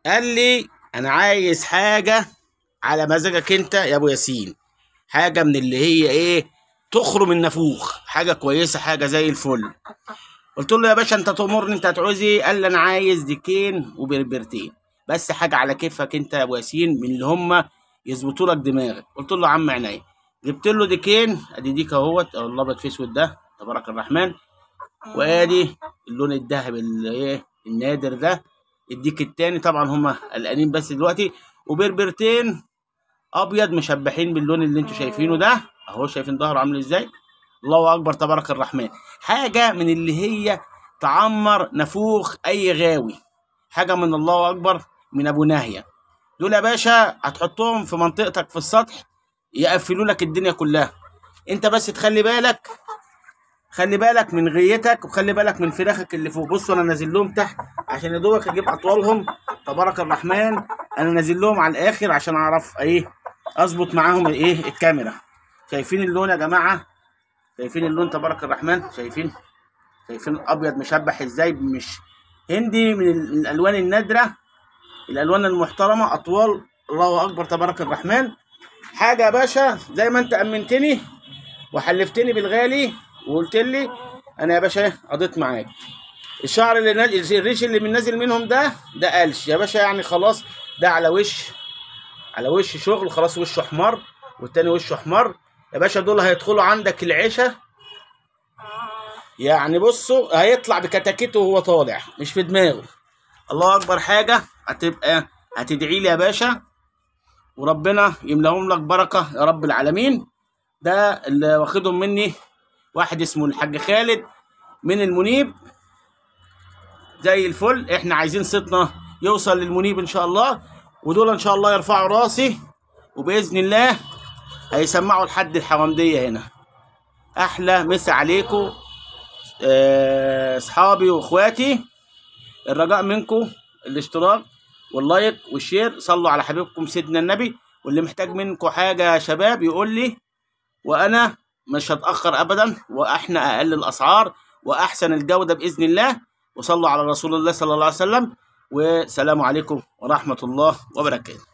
قال لي انا عايز حاجة على مزاجك انت يا ابو ياسين، حاجة من اللي هي ايه، تخرم النافوخ، حاجة كويسة، حاجة زي الفل. قلت له يا باشا انت تأمرني، انت هتعوز ايه؟ قال لي انا عايز ديكين وبربرتين، بس حاجة على كيفك انت يا ابو ياسين، من اللي هم يظبطوا لك دماغك. قلت له عم عينيا. جبت له ديكين، ادي ديك اهوت، او الابيض في اسود ده تبارك الرحمن، وادي اللون الذهبي اللي ايه النادر ده، الديك التاني طبعا هم قلقانين بس دلوقتي، وبربرتين ابيض مشبحين باللون اللي انتوا شايفينه ده اهو، شايفين ظهره عامل ازاي؟ الله اكبر تبارك الرحمن. حاجة من اللي هي تعمر نافوخ اي غاوي، حاجة من الله اكبر من ابو ناهيه. دول يا باشا هتحطهم في منطقتك في السطح يقفلوا لك الدنيا كلها. انت بس تخلي بالك، خلي بالك من غيتك، وخلي بالك من فراخك اللي فوق. بصوا انا نازل لهم تحت عشان يا دوبك اجيب اطوالهم تبارك الرحمن. انا نازل لهم على الاخر عشان اعرف ايه اظبط معاهم الايه الكاميرا. شايفين اللون يا جماعة؟ شايفين اللون تبارك الرحمن؟ شايفين الابيض مشبح ازاي، مش هندي، من الالوان النادرة، الالوان المحترمة، اطوال الله اكبر تبارك الرحمن. حاجة يا باشا زي ما انت امنتني وحلفتني بالغالي وقلت لي انا يا باشا قضيت معاك. الشعر اللي نازل، الريش اللي من نازل منهم ده قلش يا باشا، يعني خلاص ده على وش، على وش شغل خلاص، وشه احمر والتاني وشه احمر يا باشا. دول هيدخلوا عندك العشاء، يعني بصوا هيطلع بكتاكيته وهو طالع مش في دماغه. الله اكبر. حاجة هتبقى هتدعي لي يا باشا، وربنا يملاهم لك بركة يا رب العالمين. ده اللي واخدهم مني واحد اسمه الحاج خالد من المنيب، زي الفل. احنا عايزين صيتنا يوصل للمنيب ان شاء الله، ودول ان شاء الله يرفعوا راسي، وباذن الله هيسمعوا لحد الحوامديه هنا. احلى مسا عليكم اصحابي واخواتي. الرجاء منكم الاشتراك وال like وال share. صلوا على حبيبكم سيدنا النبي. واللي محتاج منكم حاجة يا شباب يقول لي، وانا مش هتاخر ابدا، واحنا اقل الاسعار واحسن الجودة باذن الله. وصلوا على رسول الله صلى الله عليه وسلم، والسلام عليكم ورحمة الله وبركاته.